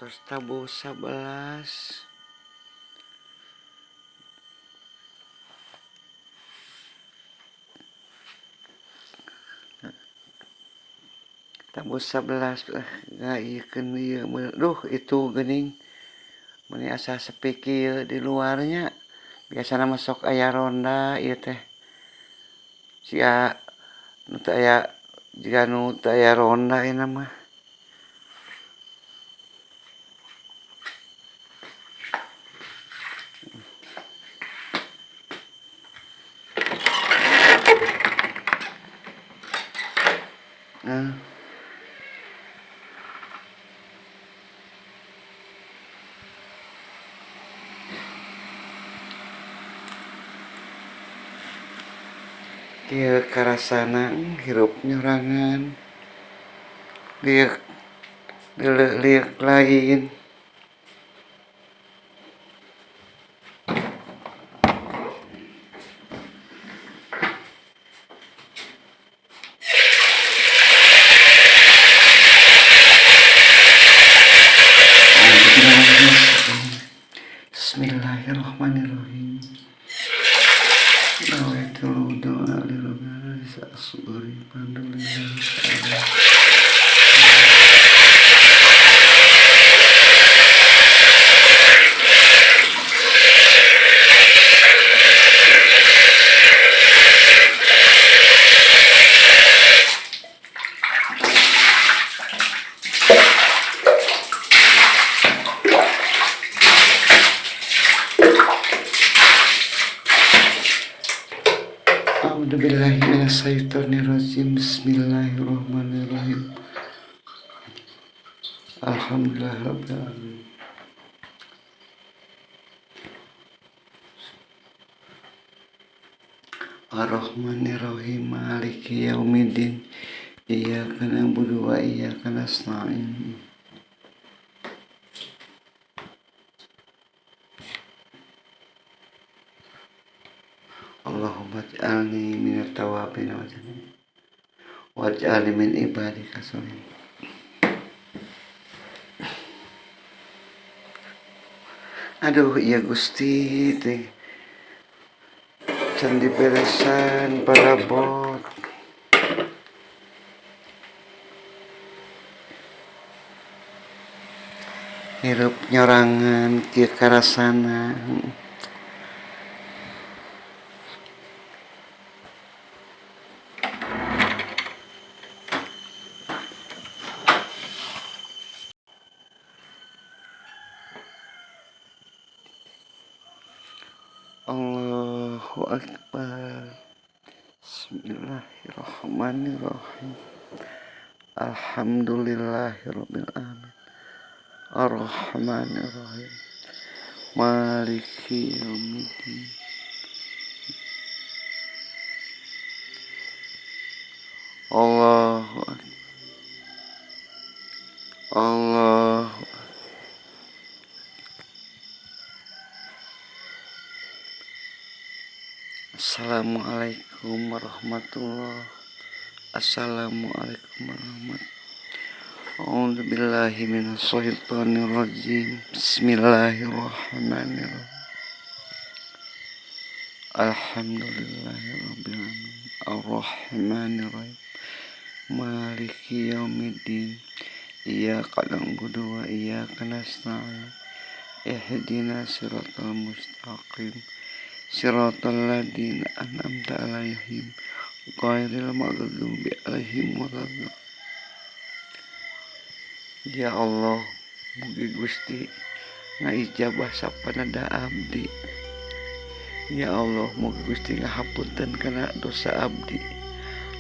Tos tabuh 11. Tabuh 11 lah ngaieukeun ieu duh itu geuning meuni asa sepi kieu di luarnya. Biasana mah sok aya ronda ieu teh. Sia nu teu aya jiga nu teu aya ronda ayeuna mah. Nah. Kieu karasana hirup nyorangan liuk deuleu liuk lain. Bismillahirrahmanirrahim. A'udzubillahi minasyaitonirrajim. Bismillahirrahmanirrahim. Alhamdulillahirabbil alamin. Arrahmanirrahim. Maliki yaumiddin. Iyyaka na'budu wa iyyaka nasta'in. Allahumma ij'alni minat tawwabin waj'alni min ibadika sholihin. Aduh iya Gusti teh can diberesan parabot. Hirup nyorangan kieu karasana. Allahu Akbar. Bismillahirrahmanirrahim. Alhamdulillahirabbil alamin. Arrahmanirrahim. Maliki yaumiddin. Allahu Akbar. Allahu Akbar. Assalamualaikum warahmatullahi. Assalamualaikum warahmatullahi. A'udzubillahi minasyaitonirrajim. Bismillahirrahmanirrahim. Alhamdulillahirabbil alamin. Arrahmanirrahim. Maliki yaumiddin. Iyyaka na'budu wa iyyaka nasta'in. Ihdinas siratal mustaqim. Siratal ladzina an'amta 'alaihim ghairil maghdubi 'alaihim waladdallin. Ya Allah, mugi Gusti ngaijabah sapanada abdi. Ya Allah, mugi Gusti ngahapunten kana dosa abdi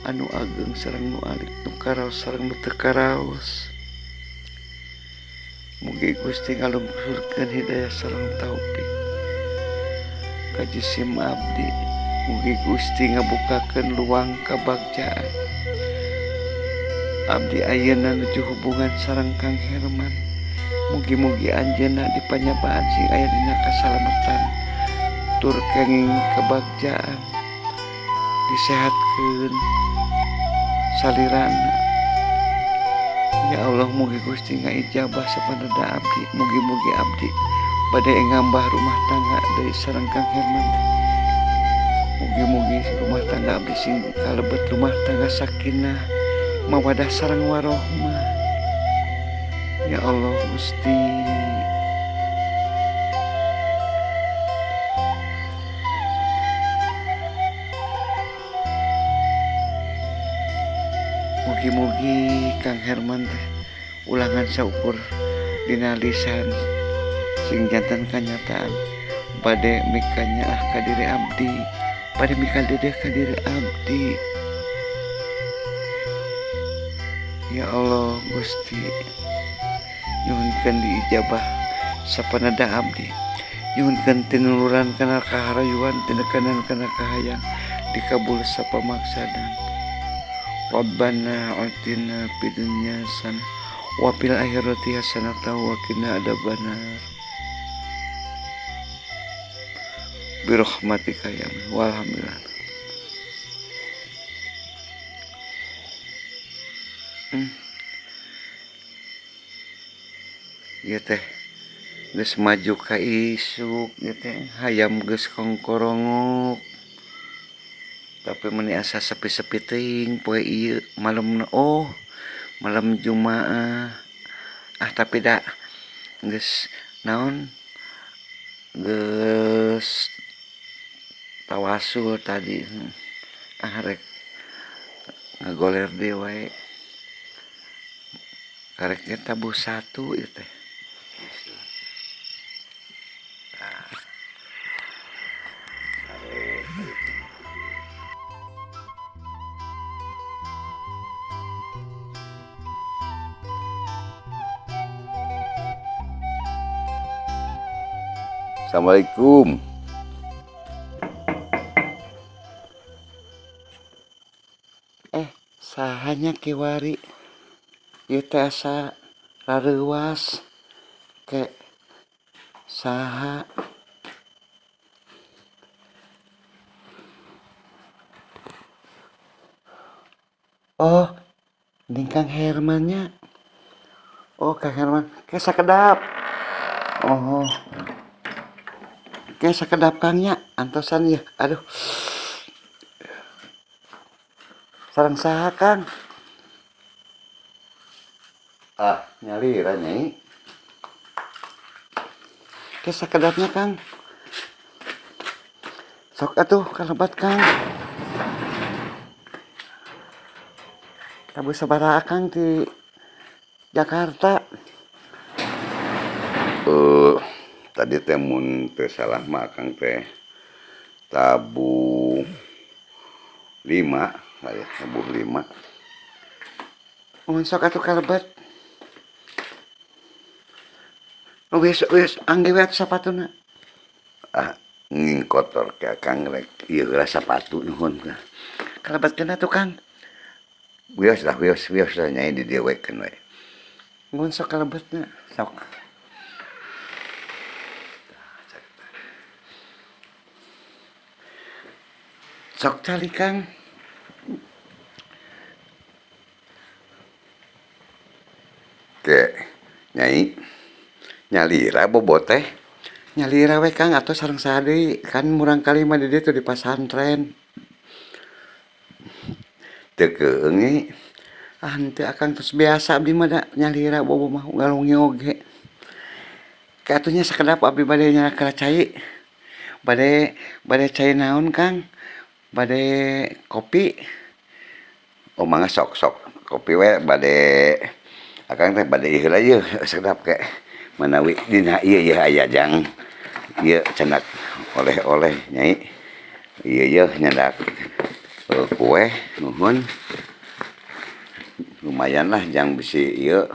anu ageng sareng nu alit, nu karaos sareng nu teu karaos. Mugi Gusti ngalungsurkeun hidayah sareng taufik ka jisim abdi. Mugi Gusti ngabukakeun luang kabagjaan. Abdi ayeuna nuju hubungan sareng Kang Herman. Mugi-mugi anjeunna dipanyabaan sing aya dina kasalamatan tur kenging kabagjaan, disehatkeun salirana. Ya Allah, mugi Gusti ngaijabah sapanada abdi. Mugi-mugi abdi bade ngambah rumah tangga deui sareng Kang Herman teh. Mugi-mugi rumah tangga abdi sing kalebet rumah tangga sakinah, mawadah sareng warohmah. Ya Allah Gusti. Mugi-mugi Kang Herman teh ulangan saukur dina lisan sing janten kanyataan bade mikanyaah ka diri abdi, bade mikadedeh ka diri abdi. Ya Allah Gusti, nyuhunkeun diijabah sapanada abdi, nyuhunkeun tinuluran kana kaharayuan, tinekanan kana kahayang, dikabul sapamaksadan. Rabbana atina fid dunya hasanah wa fil akhirati hasanah wa qina adzabannar. Birahmatika ya walhamdulillah. Ieu teh geus maju ka isuk ieu teh hayam geus kongkorongok. Tapi meni asa sepi-sepi teuing poe ieu malemna, oh malam Jumaah. Ah tapi da geus naon geus tawasul tadi. Ah rek ngagoler deui wae. Karek ge tabuh satu ieu teh. Assalamualaikum. Sahanya kiwari ieu teh asa rareuwas ke saha. Oh, ning Kang Herman nya. Oh, Kang Herman, ke sakedap. Oh. Ke sakedap Kang nya, antosan ya. Aduh. Sareng saha Kang? Ah, nyalira nyai. Ke sakedapnya Kang. Sok atuh kalebat Kang. Tabuh sabaraha Kang di Jakarta? Tadi teh mun teu salah mah Akang teh tabuh 5 lah ya, tabuh 5. Mun sok atuh kalebet. Oh, wis wis angge we atuh sapatuna. Ah, nging kotor ke Akang rek ieu heula sapatu nuhun ka. Kalebetkeun atuh Kang. Wios lah, wios wios lah nyai di dieu we keun we. Mun sok kalebetna, sok. Sok cali Kang. Ke nyai nyalira bobo teh. Nyalira we Kang atuh sareng saha deui, kan murang kali mah di dieu teh di pasantren. Teu keung nyai. Ah henteu Akang tos biasa abdi mah da nyalira bobo mah ngalungi oge. Ke atuh nya sakedap abdi bade nyalakala cai. Bade bade cai naon Kang? Bade kopi? Oh mangga sok sok kopi we bade Akang teh bade ieu heula ieu sakedap ke manawi dina ieu yeuh aya jang ieu cendak oleh-oleh nyai. Ieu yeuh nyandak kue nuhun. Lumayan lah jang bisi ieu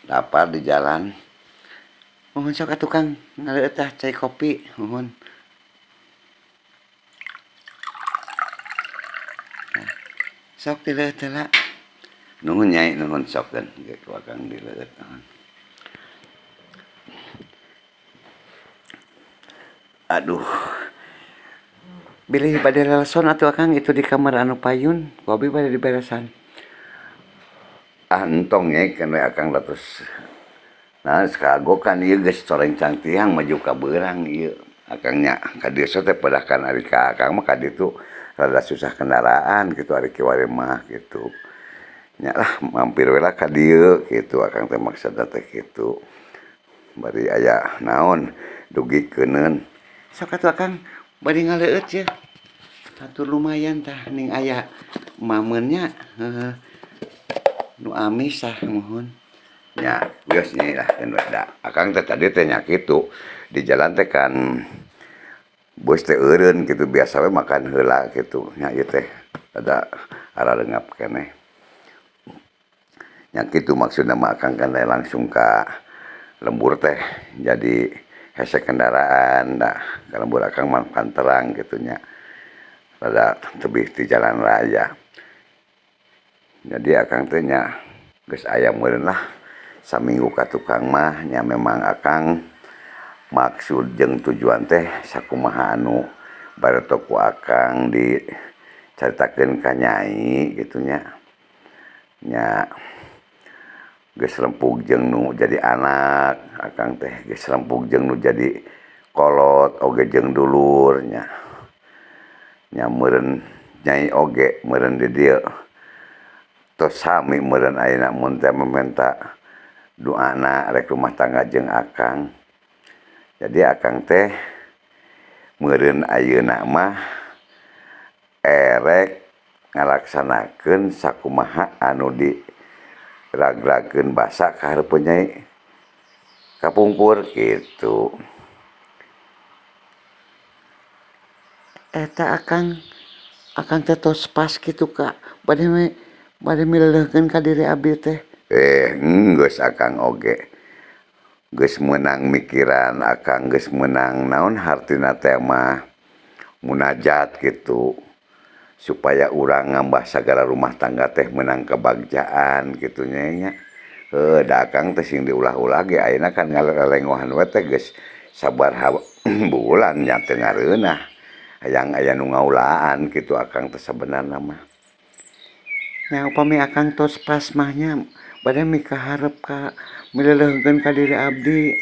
lapar di jalan. Nuhun sok atuh Kang ngaleueut tah cai kopi nuhun. Sok dileueut heula. Nuhun nyai nuhun sok keun ge ku Akang dileueut nuhun. Aduh. Bilih bade leleson atuh Akang itu di kamar anu payun, ku abi bade diberesan. Ah entong Nyai kan we akang ratus nah sakagokan ieu geus corencang tiang maju ka beurang ieu akang nya ka dieu teh pedahkan ari ka akang mah ka ditu rada susah kendaraan gitu ari kiwari mah gitu nya lah mampir we lah ka dieu kitu akang teh maksudna teh kitu bari aya naon dugikeuneun Sok atuh akang bari ngaleueut ye. Hatur lumayan tah ning aya mameun nya heuheuh. Nu amis tah muhun. Nya geus Nyai lah keun we da akang teh tadi teh nya kitu di jalan teh kan bus teh eureun kitu biasa we makan heula kitu nya ieu teh rada arareungap keneh. Nya kitu maksudna mah akang kan langsung ka lembur teh jadi hese kendaraan da ka lembur akang mah pan terang kitu nya rada tebih ti jalan raya. Jadi akang teh nya geus aya meureun lah saminggu ka tukang mah nya memang akang maksud jeung tujuan teh sakumaha anu bareto ku akang dicaritakeun ka Nyai kitu nya. Nya geus rempug jeung nu jadi anak akang teh geus rempug jeung nu jadi kolot oge jeung dulur nya. Nya meureun Nyai oge meureun di dieu tos sami meureun ayeuna mun teh mamenta doana rek rumah tangga jeung akang. Jadi akang teh meureun ayeuna mah erek ngalaksanakeun sakumaha anu diragragkeun basa ka hareupeun Nyai kapungkur kitu. Eta akang akang teh tos pas kitu ka bade bade milelehkeun ka diri abdi teh. Geus akang oge geus meunang mikiran akang geus meunang naon hartina teh mah munajat kitu supaya urang ngambah sagala rumah tangga teh meunang kebagjaan kitu nya nya. Heuh da akang teh sing diulah-ulah ge ayeuna kan ngalelengohan we teh geus sabaraha bulan nya teu ngareunah hayang aya nu ngaulaan kitu akang teh sabenarna mah. Nya upami akang tos pas mah nya bade mikaharep ka milelehkeun ka diri abdi.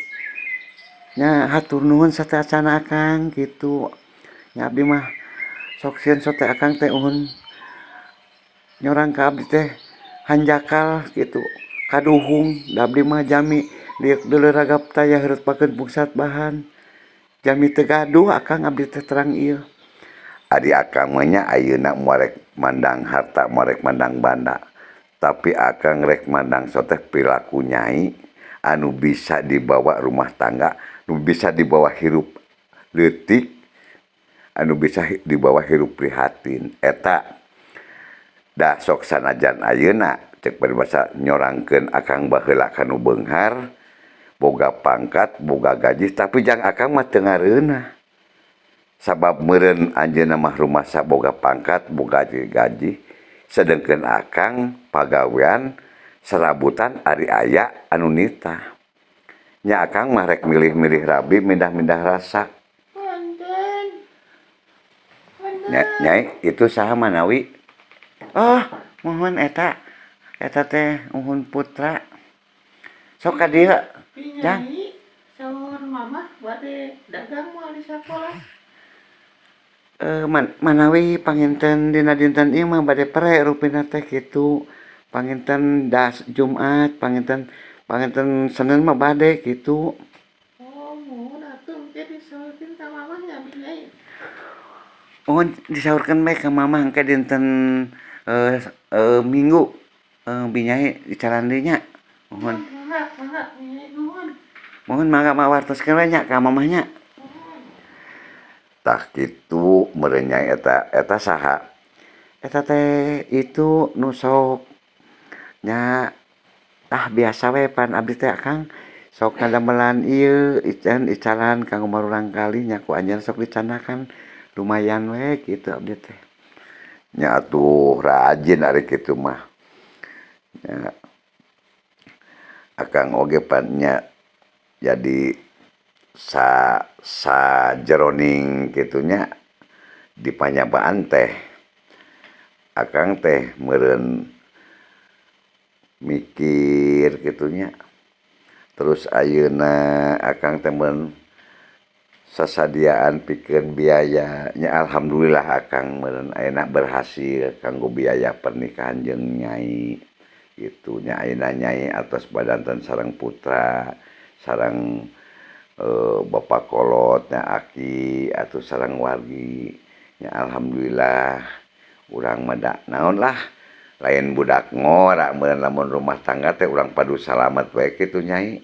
Nya hatur nuhun sateuacan akang kitu. Nya abdi mah sok sieun sote akang teh uhun nyorang ka abdi teh hanjakal kitu kaduhung da abdi mah jami lieuk deuleu ragap taya heureutpakeun pungsat bahan. Jami teu gaduh akang abdi teh terang ieu. Ari akang mah nya ayeuna moal rek mandang harta moal rek mandang banda tapi akang rek mandang soteh perilaku Nyai anu bisa dibawa rumah tangga nu bisa dibawa hirup leutik anu bisa dibawa hirup prihatin eta da sok sanajan ayeuna cek paribasa nyorangkeun akang baheula ka nu beunghar boga pangkat boga gaji tapi jang akang mah teu ngareunah sabab meureun anjeunna mah rumasa boga pangkat boga gaji sedengkeun akang pagawean serabutan ari aya anu nitah nya akang mah rek milih-milih rabi mindah-mindah rasa. Nya, Nyai itu saha manawi? Oh, muhun eta. Eta teh uhun putra. Sok ka dieu. Jang. Saur mama bade dagang moal di sakola. Manawi panginten dina dinten ieu mah bade pere rupina teh kitu. Panginten das Jumat, panginten panginten Senin mah bade kitu. Oh, muhun atuh engke disaurkeun ka mamah nya bi Nyai. Muhun disaurkeun bae ka mamah engke dinten Minggu bi Nyai dicaran deui nya. Muhun. Mangga, mangga bi Nyai nuhun. Muhun mangga mawartoskeun we nya ka mamah nya. Tah kitu meureun Nyai eta eta saha? Eta teh itu nu sok nya ah biasa we pan abdi teh akang sok ngadamelan ieu icalan kanggo marurang kali nya ku anjeunna sok dicandakan lumayan we kitu abdi teh. Nya atuh rajin ari kitu mah. Nya akang oge pan nya jadi sa sajeroning kitu nya di panyabaan teh akang teh meureun Mikir kitu nya. Terus ayeuna akang teh mun sasadiaan pikeun biaya nya alhamdulillah akang meureun ayeuna berhasil kanggo biaya pernikahan jeung nyai kitu nya ayeuna nyai atos badanten sareng putra sareng bapa kolot nya aki atuh sareng wargi nya alhamdulillah urang mah da naon lah lain budak ngora meureun lamun rumah tangga teh urang padu salamet we kitu nyai.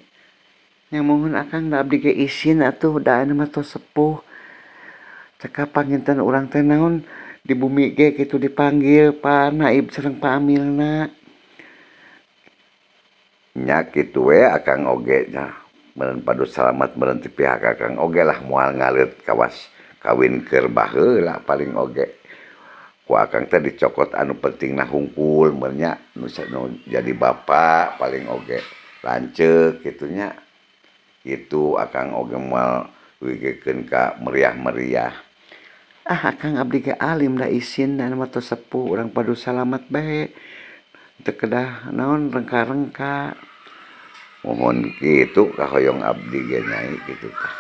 Nya muhun akang da abdi ge isin atuh da ayeuna mah tos sepuh. Cekap panginten urang teh naon di bumi ge kitu dipanggil Pa Naib sareng Pa Amilna. Nya kitu we akang oge nya meureun padu salamet meureun ti pihak akang oge lah moal ngaleut kawas kawin keur baheula paling oge. Ku akang teh dicokot anu pentingna hungkul meureun nya nu jadi bapa paling oge lanceuk kitu nya. Kitu akang oge moal wigikeun ka meriah-meriah. Ah akang abdi ge alim da isin anu mah tos sepuh urang padu salamet bae. Teu kedah naon rengka-rengka. Muhun kitu kahoyong abdi ge nyai kitu tah.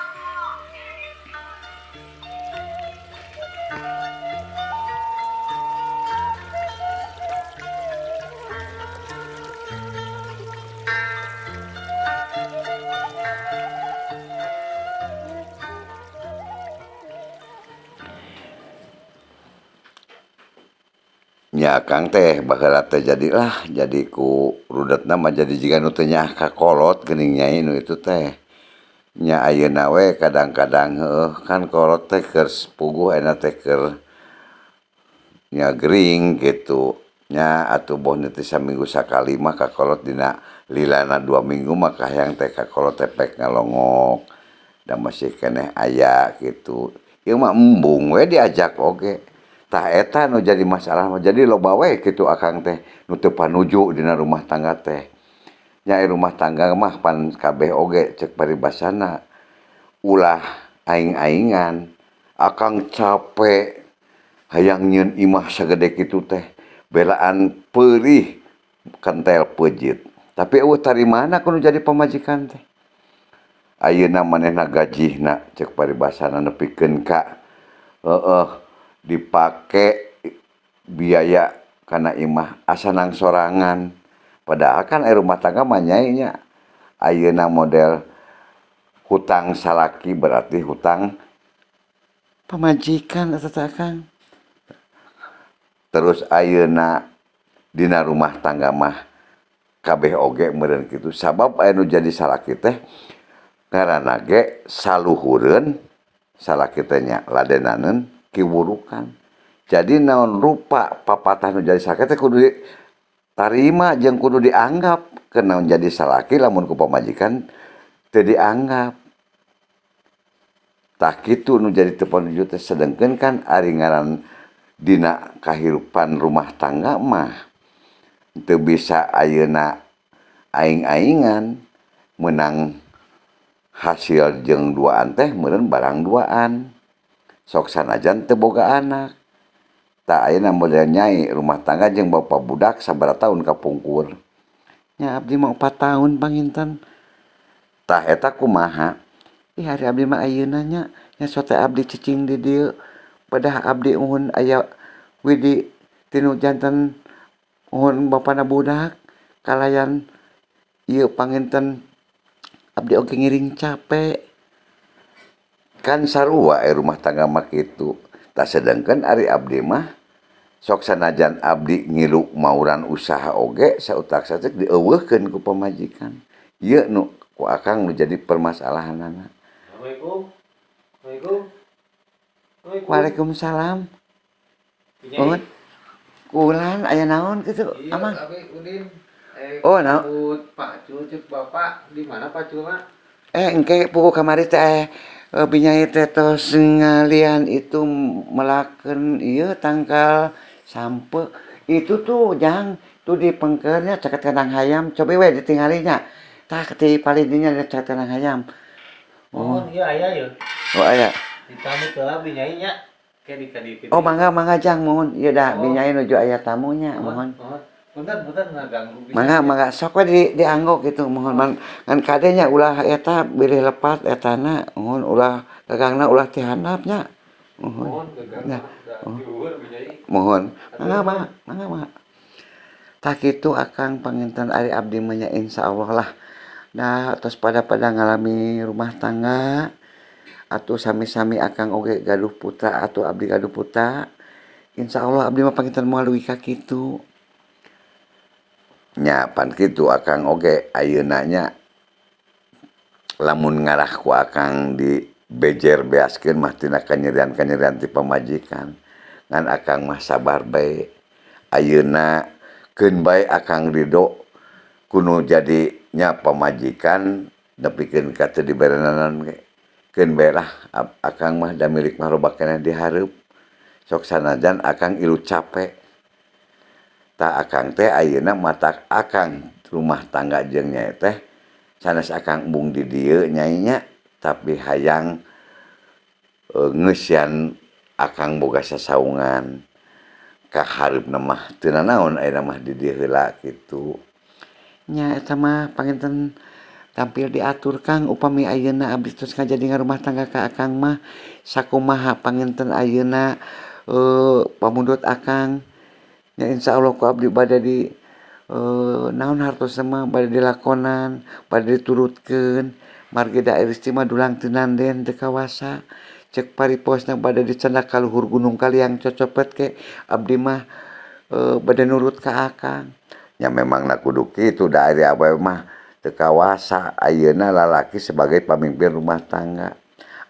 Nya akang teh baheula teh jadilah jadi ku rudetna mah jadi jiga nu teu nyaah ka kolot geuning nyai nu itu teh. Nya ayeuna we kadang-kadang heueuh kan kolot teh keur puguh ayeuna teh keur nya gering kitu. Nya atuh boh nu teh saminggu sakali mah ka kolot dina lilana 2 minggu mah kahayang teh ka kolot teh pek ngalongok. Da masih keneh aya kitu. Ieu mah embung we diajak oge. Tah eta nu jadi masalah mah jadi loba we kitu akang teh nu teu panuju dina rumah tangga teh. Nya rumah tangga mah pan kabeh oge ceuk paribasana ulah aing-aingan. Akang capek hayang nyieun imah sagede kitu teh belaan peurih kentel peujit. Tapi eueuh tarimana ku nu jadi pamajikan teh. Ayeuna manehna gajihna ceuk paribasana nepikeun ka heueuh dipake biaya kana imah asa nang sorangan. Padahal kan rumah tangga mah nyai nya ayeuna model hutang salaki berarti hutang pamajikan eta teh akang. Terus ayeuna dina rumah tangga mah kabeh oge meureun kitu sabab aya nu jadi salaki teh ngaranna ge saluhureun salaki teh nya ladenaneun kiwurukan. Jadi naon rupa papatah nu jadi salaki teh kudu ditarima jeung kudu dianggap. Kenaon jadi salaki lamun ku pamajikan teu dianggap. Tah kitu nu jadi teu panuju teh sedengkeun kan ari ngaran dina kahirupan rumah tangga mah teu bisa ayeuna aing-aingan meunang hasil jeung duaan teh meureun barang duaan. Sok sanajan teu boga anak. Tah ayeuna model nyai rumah tangga jeung bapa budak sabaraha taun kapungkur. Nya abdi mah 4 tahun panginten. Tah eta kumaha? Ih ari abdi mah ayeuna nya nya sote abdi cicing di dieu. Pedah abdi uhun aya widi tinu janten uhun bapana budak kalayan ieu panginten abdi oge ngiring capek. Kan sarua rumah tangga mah kitu. Tah sedengkeun ari abdi mah sok sanajan abdi ngilu mauran usaha oge sautak saeutik dieuweuhkeun ku pamajikan. Ieu nu ku akang nu jadi permasalahanana. Assalamualaikum. Assalamualaikum. Assalamualaikum. Waalaikumsalam. Punya Kulan aya naon kitu, iya, Amang? Abi Udin. Oh, naon? Pak Cul ceuk bapak di mana Pak Cul mah? Engke puguh kamari teh binyai teh tos ngalian itu melakeun ieu tangkal sampe itu tuh jang tuh di pengkernya caket kandang hayam coba we ditinggalinya tah ti palidina caket kandang hayam. Oh, iya aya ya. Oh aya. Ditamu heula binyai nya. Ke di ka dieu. Oh mangga mangga jang mohon ieu da Oh. binyai nuju aya tamunya Mohon, mohon. mohon. Punten punten ngaganggu pisan. Mangga mangga sok we dianggo kitu muhun man ngan kade nya ulah eta bilih lepat etana muhun ulah gagangna ulah ti handap nya. Muhun. Mohon gagangna Nya. da diuhur ku Nyai. Muhun. Mangga mangga mangga mangga. Tah kitu Akang panginten ari abdi mah nya insyaallah lah. Da tos pada-pada ngalami rumah tangga atuh sami-sami Akang oge gaduh putra atuh abdi gaduh putra. Insyaallah abdi mah panginten moal dugi ka kitu. Nya pan kitu Akang oge ayeuna nya lamun ngarah ku Akang di bejer beaskeun mah tina kanyerian-kanyerian ti pamajikan. Ngan Akang mah sabar bae. Ayeuna keun bae Akang ridho kuno jadi nya pamajikan nepikeun ka teu diberenanan ge. Keun bae lah Akang mah da milik mah loba keneh dihareup. Sok sanajan Akang ilu capek. Tah Akang teh ayeuna matak Akang rumah tangga jeung Nyai teh sanes Akang embung di dieu Nyai nya tapi hayang ngeusian Akang boga sasaungan ka hareupna mah teu nanaon ayeuna mah di dieu heula kitu. Nya eta mah panginten tampil diatur Kang upami ayeuna abdi tos ngajadi ngarumah tangga ka Akang mah sakumaha panginten ayeuna pamundut Akang nya insyaallah ku abdi bade di naon hartosna mah bade dilakonan bade diturutkeun margi da istri mah dulang teu nanden teu kawasa cek pariposna bade dicandak ka luhur gunung kaliang cocopet ke abdi mah bade nurut ka Akang. Nya memangna kudu kitu da ari awewe mah teu kawasa ayeuna lalaki sebagai pamimpin rumah tangga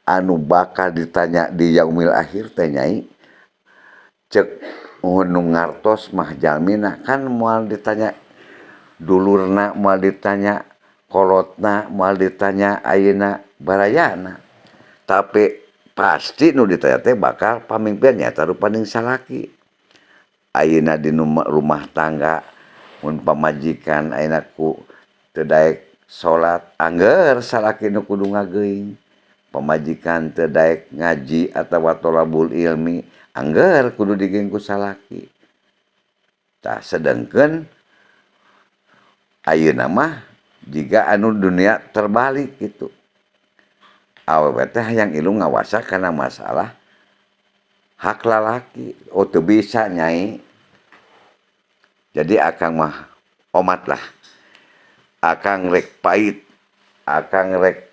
anu bakal ditanya di yaumil akhir teh Nyai cek nu ngartos mah jalmina kan moal ditanya dulurna moal ditanya kolotna moal ditanya ayeuna barayana tapi pasti nu ditanya teh bakal pamimpin nyaeta rupaning salaki. Ayeuna di rumah tangga mun pamajikan ayeuna ku teu daek salat angger salaki nu kudu ngageuing pamajikan teu daek ngaji atawa tolabul ilmi angger kudu digeuing ku salaki. Tah sedengkeun ayeuna mah jiga anu dunia terbalik kitu. Awewe teh hayang ilu ngawasa kana masalah hak lalaki. Oh teu bisa Nyai. Jadi Akang mah omat lah. Akang rek pait, Akang rek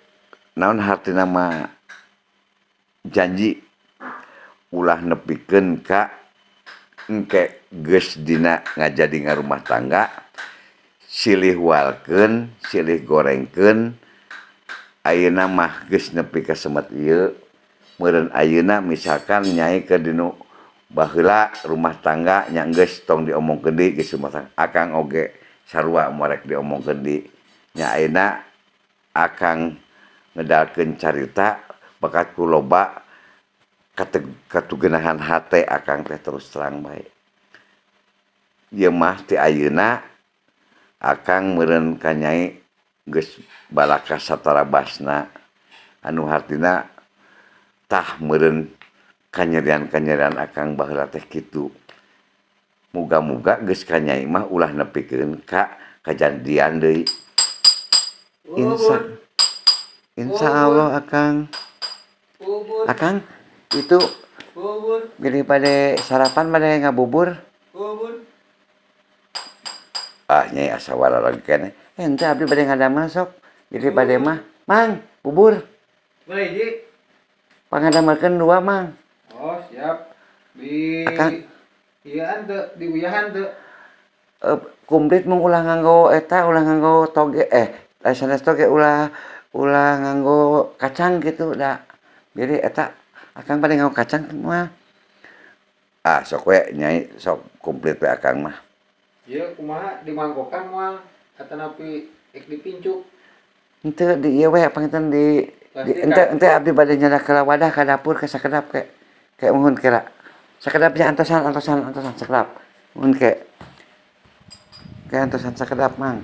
naon hartina mah janji ulah nepikeun ka engke geus dina ngajadi ngarumah tangga silih walkeun, silih gorengkeun ayeuna mah geus nepi ka semet ieu meureun ayeuna misalkan Nyai keur dinu baheula rumah tangga nya geus tong diomongkeun deui geus rumah tangga Akang oge sarua moal rek diomongkeun deui nya ayeuna Akang ngedalkeun carita bakat ku loba katugenahan hate Akang teh terus terang bae. Ieu mah ti ayeuna Akang meureun ka Nyai geus balaka satarabasna anu hartina tah meureun kanyerian-kanyerian Akang baheula teh kitu. Muga-muga geus ka Nyai mah ulah nepikeun ka kajadian deui. Insyaallah Akang. Akang itu bilih bade sarapan bade ngabubur. Ah Nyai asa warareg keneh. Henteu abdi bade ngadamel sok. Bilih bade mah Mang bubur. Boleh hiji. Pangadamelkeun dua Mang. Oh siap. Di Akang. Ieuan teu diuyahan teu. Komplit mung ulah nganggo eta ulah nganggo toge sanes toge ulah ulah nganggo kacang gitu da. Jadi eta Akang bade nganggo kacang mah. Ah sok we Nyai sok komplit we Akang mah. Ieu kumaha dimangkokan moal atanapi ek dipincuk. Henteu di ieu we panginten di ente abdi bade nyandak ka wadah ka dapur ka sakedap ke. Ke muhun kira. Sakedap nya antosan antosan antosan sakedap. Muhun ke. Ke antosan sakedap Mang.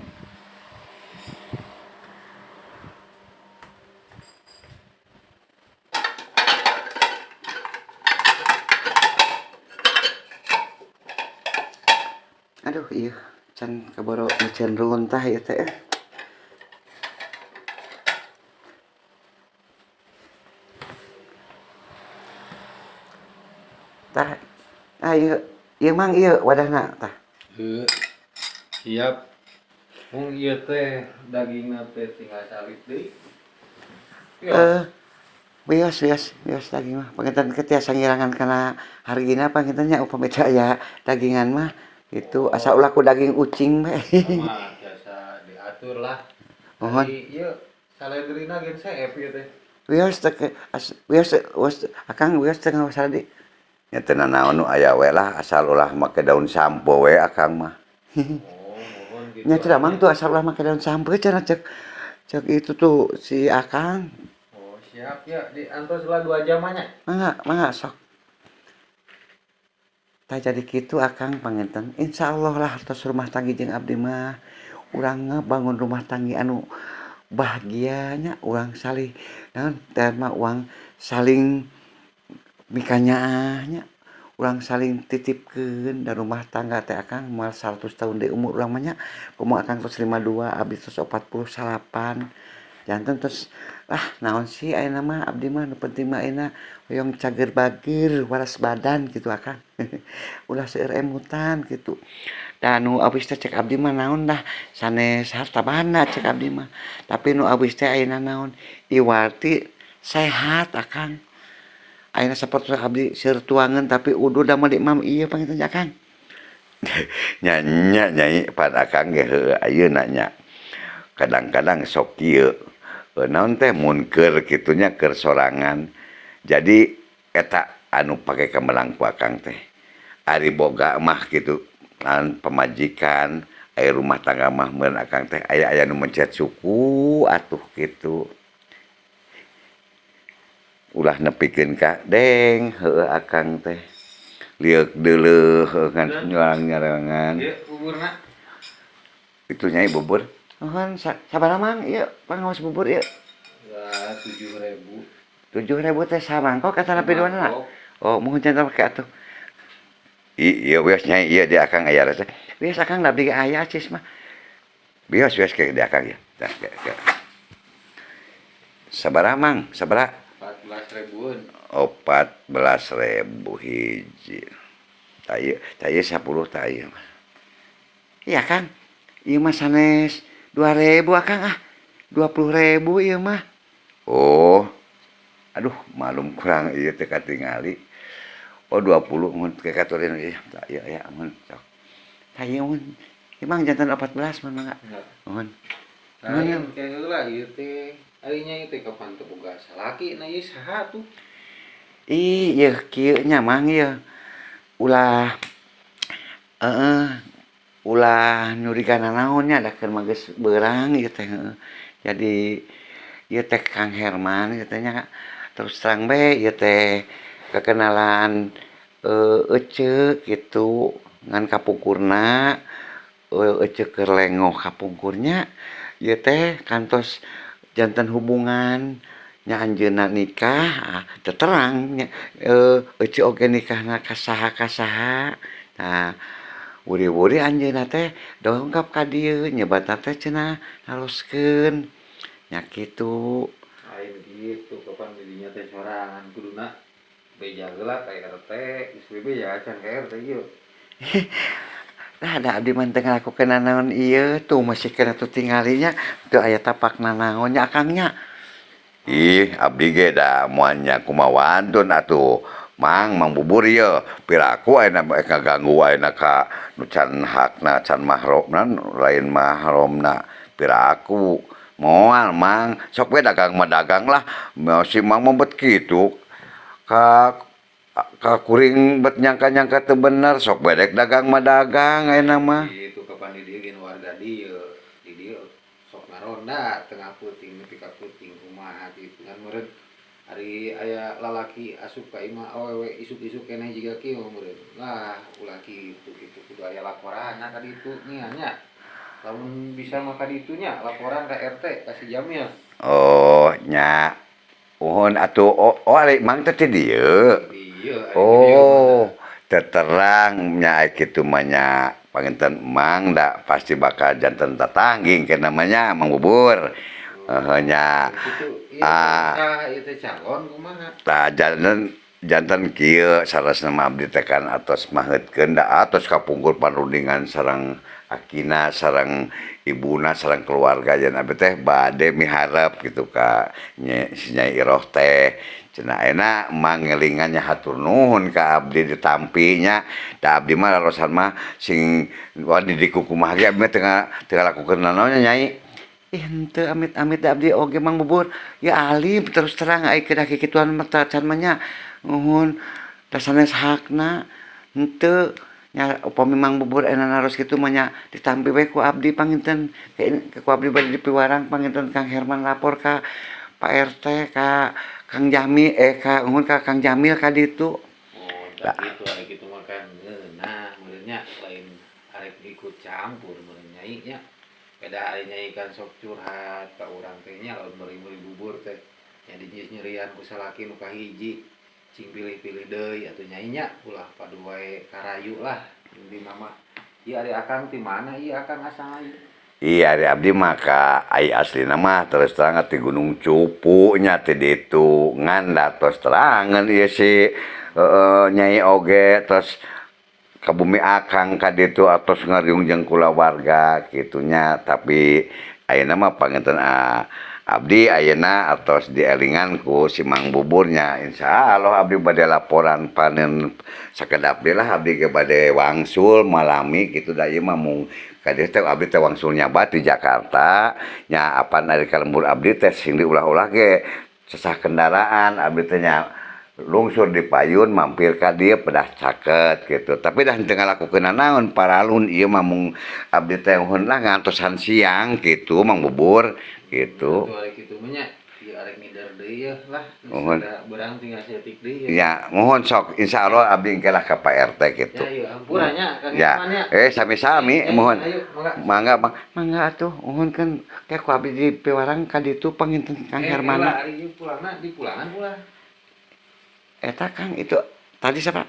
Aduh iya. Can kaboro micen runtah ieu teh. Tah, ah ieu ieu Mang ieu wadahna tah. Heuh. Siap. Mung ieu teh dagingna teh tinggal salit deui. Wios wios wios daging mah panginten ke tiasa ngirangan kana hargina panginten nya upami teu aya dagingan mah gitu asa ulah ku daging ucing we. Mah tiasa diatur lah. Mohon. Ari ieu saledrina gen seep ieu teh. Wios teh wios wios Akang wios teh ngawas di. Nya teu nanaon nu aya we lah asal ulah make daun sampo we Akang mah. Oh, mohon gitu. Nya teu Mang tuh asal ulah make daun sampo cenah cek cek itu tuh si Akang. Oh, siap ya diantos lah 2 jam nya. Mangga, mangga sok. Tah jadi kitu Akang panginten. Insyaallah lah tos rumah tanggi jeung abdi mah. Urang bangun rumah tanggi anu bahagia nya, urang salih naon teh mah urang saling mikanyaah nya. Urang saling titipkeun da rumah tangga teh Akang moal 100 tahun deui umur urang mah nya. Kumaha Akang tos 52, abdi tos 48. Janten tos ah naon sih ayeuna mah abdi mah nu penting mah ayeuna hoyong cager bageur waras badan gitu Akang. Ulah seueur emutan gitu. Da nu awis teh cek abdi mah naon dah sanes harta banda cek abdi mah. Tapi nu awis teh ayeuna naon iwati sehat Akang. Ayeuna sapertos abdi seueur tuangeun tapi uduh da mah di mam ieu panginten Akang. Nya nya Nyai pan Akang ge heueuh ayeuna nya. Kadang-kadang sok kieu naon teh mun keur kitu nya keur sorangan. Jadi eta anu pake kamelang ku Akang teh. Ari boga mah kitu naon pamajikan, aya rumah tangga mah meureun Akang teh aya-aya nu mencet suku atuh kitu. Ulah nepikeun ka deng heueuh Akang teh. Lieuk deuleuh heueuh ngan nyurang-nyarangan. Ieu buburna. Itu Nyai bubur. Nuhun sabaraha Mang ieu pangaos bubur ieu? Ya 7.000. 7.000 teh samangkok eta nepi duana? Oh, muhun janten make atuh. Ieu wios Nyai ieu di Akang aya resep. Wios Akang da abdi ge aya acis mah. Wios wios ke di Akang ieu. Tah ke ke. Sabaraha Mang? Sabaraha? 14.000-an. Oh, 14.000 hiji. Tah ieu, tah ieu 10 tah ieu mah. Iya Kang. Ieu mah sanes 2.000 Akang ah. 20.000 ieu mah. Oh. Aduh, malum kurang ieu teh katingali. Oh, 20 mun ke katurin ieu. Tah ieu aya mun sok. Tah ieu mun. Ieu mah janten 14 mun mangga. Nuhun. Lain ke heula ieu teh. Ari nya ieu teh kapan teu boga salaki na ieu saha tuh? Ih, ieu kieu nya Mang ieu. Ulah heeh ulah nyuriga nanaon nya da keur mah geus beurang ieu teh heueuh. Jadi ieu teh Kang Herman ieu teh nya terus terang bae ieu teh kekenalan eceu kitu ngan kapungkurna eceu keur lengoh kapungkurnya ieu teh kantos janten hubungan nya anjeunna nikah teu terang nya eceu oge nikahna ka saha nah wuri-wuri anjeunna teh dongkap ka dieu nyebatna teh cenah naroskeun nya kitu. Lain kitu kapan didinya teh sorangan kuduna beja heula ka RT geus bebeja acan ka RT ieu. Nah, da abdi mah teu ngalakukeun nanaon ieu tuh masih kena tuh tinggalinya teu aya tapak nanaon nya Akang nya. Ih, abdi ge da moal nya kumaha wantun atuh. Mang, Mang Bubur ieu piraku ayeuna ngaganggu ayeuna ka nu can hakna can mahromna lain mahromna piraku. Moal Mang, sok we dagang mah dagang lah. Si Mang mah bet kitu. Ka ka kuring bet nyangka-nyangka teu bener sok we rek dagang mah dagang ayeuna mah. Kitu kapan di dieu gen warga dieu. Di dieu sok ngaronda tengah peuting nepi ka peuting kumaha kitu kan meureun ari aya lalaki asup ka imah awewe isuk-isuk keneh jiga kieu meureun. Lah ulah kitu kitu kudu aya laporanna ka ditu nya nya. Lamun bisa mah ka ditu nya laporan ka RT ka si Jamil. Oh nya. Uhun atuh oh ari Mang teh ti dieu. Dieu. Oh, terterang nya kitu mah nya. Panginten Mang da pasti bakal janten tatangging ke namanya Mang Bubur. Heuh nya. Kitu ieu Ah. tah ieu teh calon kumaha? Tah, janten janten kieu saleresna mah abdi teh kan atos maheutkeun da atos kapungkur parundingan sareng akina, sareng ibuna, sareng keluarga yen abdi teh bade miharep gitu ka si Nyai Iroh teh. Cenah ayeuna Mang ngelingan nya hatur nuhun ka abdi ditampi nya. Da abdi mah lalosan mah sing wani dikukumaha ge abdi mah teu ngalakukeun nanaon nya, Nyai. Ih, henteu, amit-amit da abdi oge, Mang Bubur. Ya alim, terus terang ai kedah kikituan mah can mah nya. Nuhun da sanes hakna henteu nya. Upami Mang Bubur ayeuna naros kitu mah nya ditampi we ku abdi panginten, ku abdi bade dipiwarang panginten Kang Herman lapor ka Pak RT, ka Kang Jami, eh, ka nuhun ka Kang Jamil ka ditu. Oh, tah kitu, ari kitu mah kan ngeunah meureun nya, lain arek ikut campur meureun, Nyai, nya. Beda ari Nyai kan sok curhat ka urang teh nya, lamun meuli-meuli bubur teh nya dinyerian ku salaki nu kahiji, cing pilih-pilih deui atuh, Nyai, nya, ulah padu wae karayu lah intina mah. Ieu ari Akang ti mana ieu Akang asalna ieu? Iya, ari abdi mah ka ai aslina mah terus terang ti Gunung Cupu nya, ti ditu. Ngan da tos terangeun ieu si Nyai oge tos ka bumi akang ka ditu atos ngariung jeung kulawarga kitu nya. Tapi ayeuna mah panginten abdi ayeuna atos dielingan ku si Mang Bubur nya, insyaallah abdi bade laporan panen sakedap deui lah abdi ge bade wangsul malami kitu. Da ieu mah mung ka dieu teh abdi teh wangsul nyabat di Jakarta nya. Apan ari ka lembur abdi teh sing diulah-ulah ge sesah kendaraan abdi teh nya lungsur di payun mampir ka dieu pedah caket gitu. Tapi dah teu ngalakukeun nanaon paralun ieu mah, mung abdi teh nuhun lah ngantosan siang gitu, Mang Bubur, gitu. Atuh ari kitu mah nya, ieu arek ngider deui yeuh lah, geus Nuhun. da beurang tinggal saeutik deui yeuh. Ya, mohon sok insyaallah abdi engke lah ka Pak RT gitu. Ya ieu hampura nya, Kang Ya, Herman, nya. eh, sami-sami, mohon. Ayo, mangga. Mangga, Bang. Mangga atuh, nuhunkeun ke ku abdi dipiwarang ka ditu panginten Kang Eh, Hermana. lah, ari ieu pulangna di pulangan ulah. Eta Kang itu tadi siapa?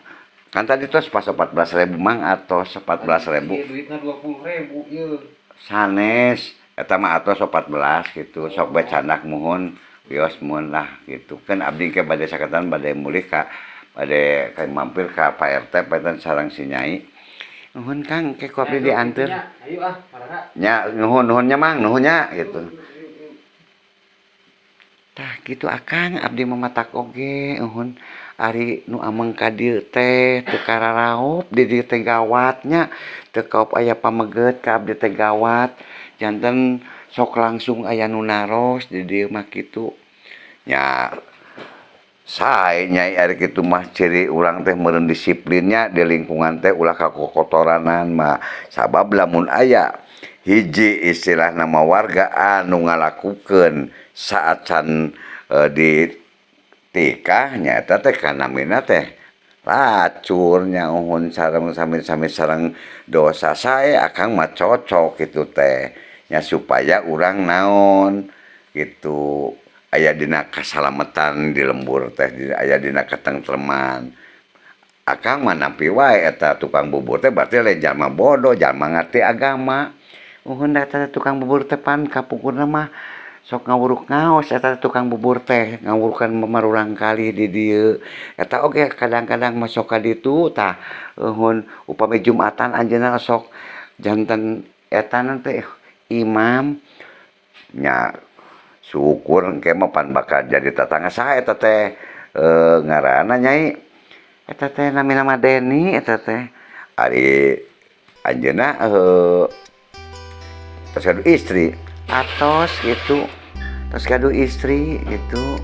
Kan tadi tos pas 14.000, Mang, atos 14.000. Ieu duitna 20.000 ieu. Sanes, eta mah atos 14 gitu. Sok bae candak, muhun wios muhun lah gitu. Kan abdi ke bade saketan bade mulih ka bade ka mampir ka Pak RT panginten sareng si Nyai. Nuhun, Kang, ke ku abdi Ya, dianteur. nya. Ayo ah, maraha. Nya nuhun nuhun nya, Mang, nuhun nya gitu. Tah kitu, Akang, abdi mah matak oge nuhun ari nu ameng ka dieu teh teu kararaop di dieu teh gawat nya, teu kaop aya pameget ka abdi teh gawat, janten sok langsung aya nu naros di dieu mah kitu. Nya sae, Nyai, ari kitu mah ciri urang teh meureun disiplinnya di lingkungan teh ulah kakokotoranan mah. Sabab lamun aya hiji istilahna mah warga anu ngalakukeun saacan di tikah nyaeta teh kanamina teh racur nya, uhun sareng sami-sami sareng dosa. Sae Akang mah cocok kitu teh nya, supaya urang naon gitu aya dina kasalametan di lembur teh, aya dina katentreman. Akang mah nampi wae eta tukang bubur teh berarti lain jalma bodoh, jalma ngarti agama. Nuhun da eta tukang bubur teh pan kapungkurna mah sok ngawuruk ngaos. Eta tukang bubur teh ngawurukan marulang kali di dieu. Eta oge kadang-kadang mah sok ka ditu. Tah, nuhun upami Jumatan anjeunna sok janten eta teh imam. Nya syukur engke mah pan bakal jadi tatangga. Saha eta teh ngaranna, Nyai? Eta teh namina mah Deni eta teh. Ari anjeunna tos gaduh istri? Atos gitu, tos gaduh istri gitu.